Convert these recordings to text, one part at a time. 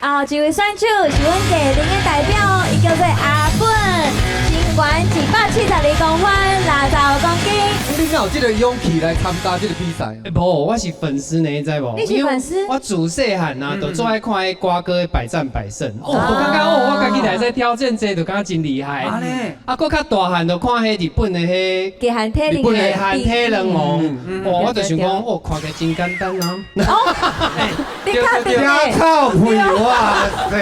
後一位選手是阮家庭的代表哦，伊叫做阿本，身懸172公分，65公斤。你哪有這個勇氣來參加這個比賽啊？無，我是粉絲呢，你知無？你是粉絲？我自細漢啊，就最愛看彼歌哥的百戰百勝。哦，就感覺哦，我家己來在挑戰這個，就感覺真厲害。啊，閣較大漢就看彼日本的彼極限體能日本的極限體能王。哦，我就想講，哦，看起來真簡單啊。你確定聽的？臭屁，哇塞！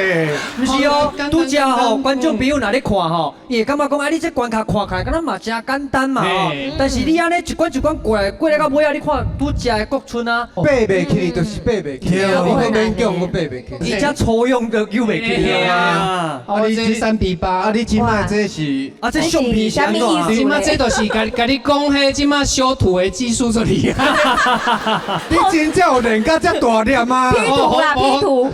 毋是哦，拄才吼，觀眾朋友若咧看吼，伊會感覺講啊，你這關卡看起來敢若嘛真簡單嘛吼，但是你按呢一關一關過來，過來到尾仔，你看拄才的國春啊，爬袂起就是爬袂起，你閣勉強閣爬袂起。伊才粗勇都救袂起啊！啊，你這3比8，啊，你這擺這是啊，這相片是按怎啊？這擺這就是共共你講，彼這擺修圖的技術足厲害。你真正有練甲這大粒嗎？ P 圖啦，P 圖。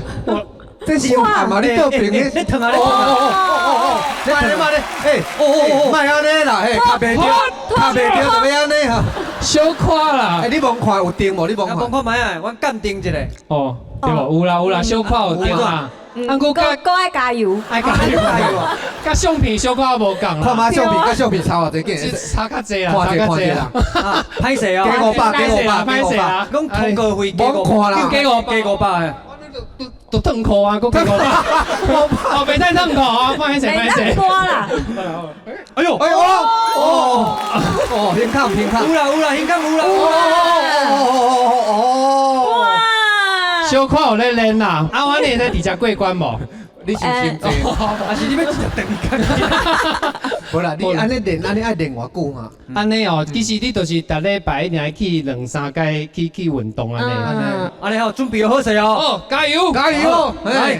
這是嘛？你倒邊咧？你疼啊！你疼啊！你疼嘛咧？欸，哦哦哦，莫按呢啦，嘿，卡袂著，卡袂著就欲按呢哈。小可啦。欸，你罔看有燈無？你罔看？罔看覓啊？阮鑑定一下。哦，對無？有啦有啦，小可有燈啦。啊，閣閣愛加油，愛加油，佮相片小可無仝啦。看覓相片，佮相片差偌濟緊？差較濟啦，差較濟啦。歹勢哦，加500，加五百，歹勢啦。講通告費加罔看啦，加五加500。都褪褲啊，閣加500。哦，袂使褪褲啊，歹勢歹勢。多啦。哎呦，哎呦，哦哦，平康平康，有啦有啦，平康有啦。哦哦哦哦哇！小可有咧練啦，啊，我會使直接過關無？你是心濟，還是你欲直接轉去？無啦，你按呢練，按呢愛練偌久啊？按呢哦，其實你就是逐禮拜一定愛去兩三擺去去運動按呢。按呢好，準備好勢哦。哦，加油，加油！來，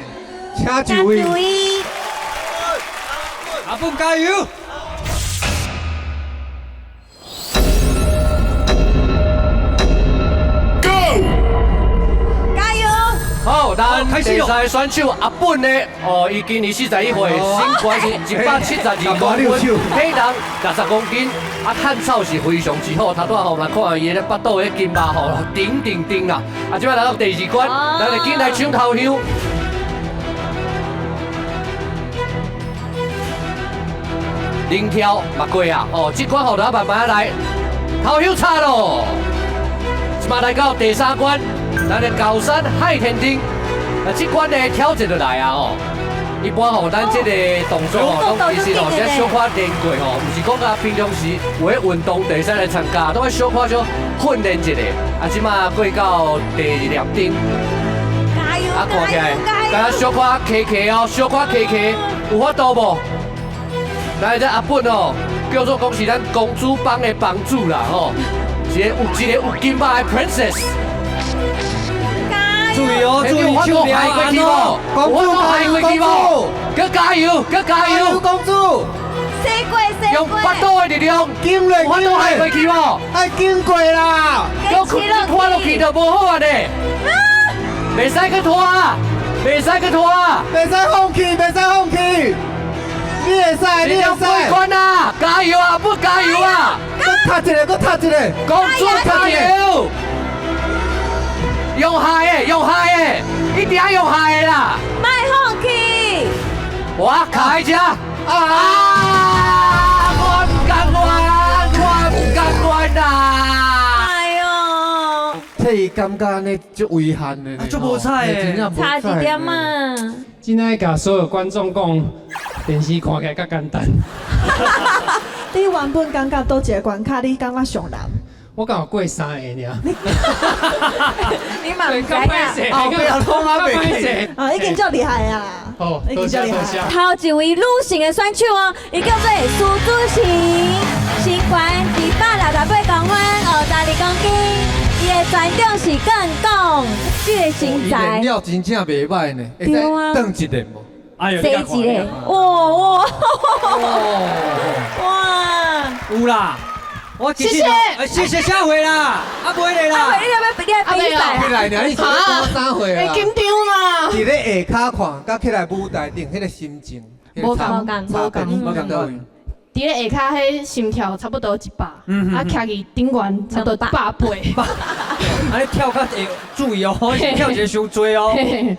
請就位。阿本加油！好，咱第三个選手阿本呢？哦，伊今年41歲，身懸是172公分，體重60公斤，啊，汗臭是非常之好。頭拄仔吼來看伊的腹肚的筋肉吼，頂頂頂啦。啊，這擺來到第二關，咱就緊來搶頭香。靈跳嘛過啊，哦，這關吼，咱慢慢來，頭香插咯。這擺來到第三關。咱的高山海天頂，啊，這關的挑戰就來啊吼！一般吼，咱這個動作吼，攏其實吼，先小可練過吼，毋是講啊平常時有咧運動就會使來參加，攏愛小可小訓練一下。啊，這馬過到第二粒燈，啊，看起來，敢若小可磕磕哦，小可磕磕，有法度無？來，這阿本哦，叫做講是咱公主幫的幫主啦吼，一個有一個有金肉的 princess。注意哦，注意手表安哦！公主加油，公主！閣加油，閣加油，公主！用腹肚的力量，經過，腹肚還過去無？愛經過啦！閣拖落去就無好啊咧！袂使閣拖啊！袂使閣拖啊！袂使放棄，袂使放棄！你會使，你會使！過關啊！加油啊！不加油啊！閣踢一个，閣踢一个！公主加油！用害的，用害的，一定要用害的啦！莫放棄！我卡喺這啊！我毋甘願，我毋甘願啦！哎喲，這伊感覺按呢足遺憾的，足無彩的，差一點啊！真愛共所有觀眾講，電視看起來較簡單。你原本感覺佗一個關卡，你感覺上難？我敢有過三个爾。你嘛毋知影？後壁攏還袂記。啊，已經足厲害啊！哦，多謝多謝。頭一位女性的選手哦，伊叫做蘇子晴，身懸168公分，52公斤，伊的專長是鋼管，這個身材。練了真正袂䆀呢，會使轉一個無？哎呦，這一個，哇哇哇！有啦。我謝謝，謝謝下回啦，阿妹來啦，阿妹你欲你欲比賽啊？來呢，你是咧講啥貨啊？會緊張嘛？佇咧下跤看，佮起來舞台頂，彼個心情，無仝，無仝，無仝佗位。佇咧下跤彼心跳差不多100，啊，徛去頂懸差不多180。啊，你跳較會注意哦，跳一个傷濟哦。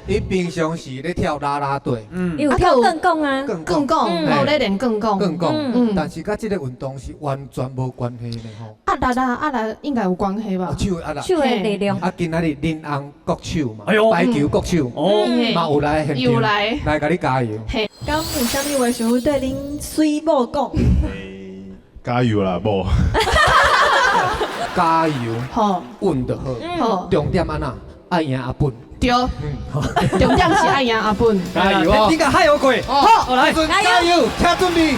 伊平常時咧跳啦啦隊，伊有跳鋼管啊，鋼管，我有咧練鋼管。鋼管，但是佮這个運動是完全無關係的吼。壓力啊，壓力應該有關係吧？手壓力，手的力量。啊，今仔日恁翁國手嘛，哎呦，排球國手，嘛有來現場，來共你加油。敢有啥物話想欲對恁媠某講？加油啦，某！加油，好，穩就好。重點按怎？愛贏阿本。對，重點是愛贏阿本。加油哦！你共海有過，好，來，加油，請準備。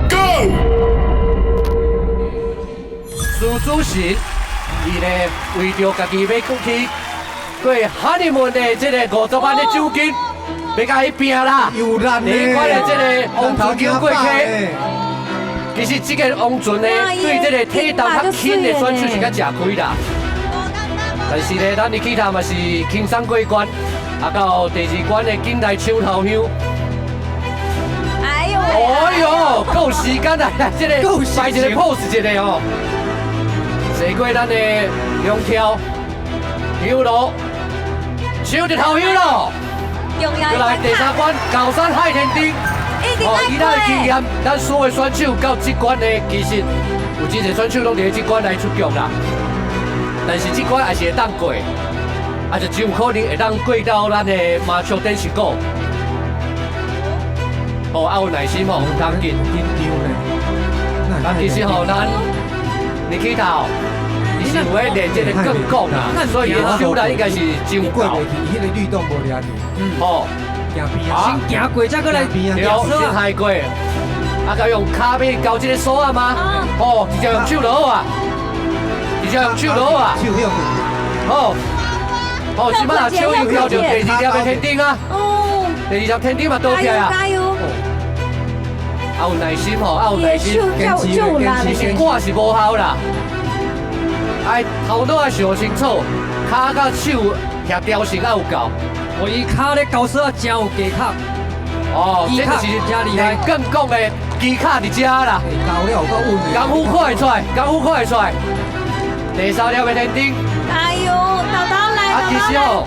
Go！苏主席，伊咧為著家己欲過去過哈尼門的這个50萬的獎金，欲共伊拼啦！有力第一關的這个王船橋過溪，其實這个王船呢，對這个體重較輕的選手是較食虧啦。但是呢，咱的起頭嘛是輕鬆過關，啊到第二關的緊來搶頭香。哎呦！哎呦，夠時間啦！這个擺一個 pose 一個哦。坐過咱的兩條香爐，搶一頭香咯！過來第三關高山海天頂。哦，以咱的經驗，咱所有選手到這關呢，其實有真濟選手攏佇咧這關來出局啦。但是這關還是會當過，啊就真有可能會當過到咱的麻雀電視股。哦，要有耐心哦，毋通緊緊張呢。啊，其實吼，咱你去頭，伊是有咧練這個鋼管啊，所以手力應該是真有夠。伊彼个律動無掠去。哦。行邊啊，先行過，才閣來邊啊，對，先開過，啊，佮用跤尾交這个鎖仔嗎？哦，直接用手就好啊，直接用手就好啊。手歇睏。好，好，這擺手又跳著第二粒的天頂啊。哦。第二粒天頂嘛倒起來啊。加油！要有耐心吼，要有耐心。堅持，其實我是無效啦。愛頭腦愛想清楚，跤佮手協調性愛有夠。哦，伊跤咧交鎖仔真有技巧。哦，這就是練鋼管的技巧佇遮啦。交了有夠穩的。功夫看會出來，功夫看會出來。第三粒的天頂。哎呦，豆豆來，啊，其實哦，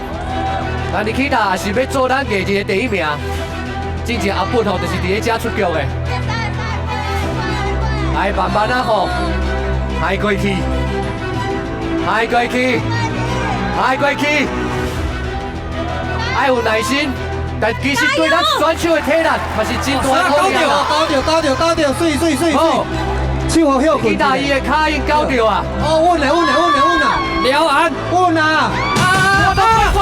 咱尼基塔也是欲做咱藝人的第一名。真正阿本吼，就是佇咧遮出局的。來，慢慢啊吼，開過去，開過去，開過去。愛有耐心，但其實對咱選手的體力嘛是真大的考驗啊！交著交著交著，媠媠媠媠，手予歇睏。其他伊的跤已經交著啊！哦，穩啦穩啦穩啦穩啦，了安穩啊！我都我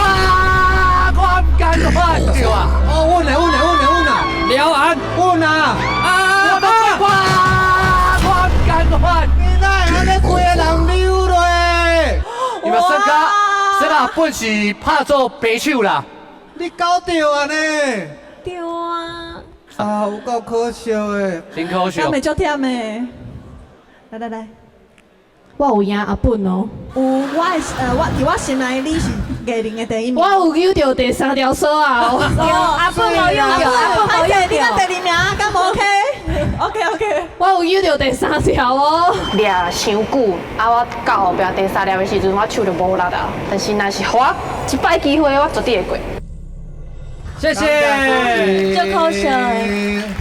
我毋甘願著啊！哦，穩啦穩啦穩啦穩啦，了安穩啊！我都我我毋甘願。你哪會按呢規个人溜落？伊嘛算甲算甲本是拍做白手啦。你搞著啊呢？對啊！啊，有夠可惜的，真可惜。敢會足忝的？來來來，我有贏阿本哦。有，我的我佇我心內你是藝人的第一名。我有揪著第三條鎖啊！哦，阿本無用著，阿本無用你講第二名，敢無 OK？OK OK。我有揪著第三條哦。掠傷久，啊！我到後壁第三粒的時陣，我手就無力啊。但是若是予我一擺機會，我絕對會過。謝謝。足可惜。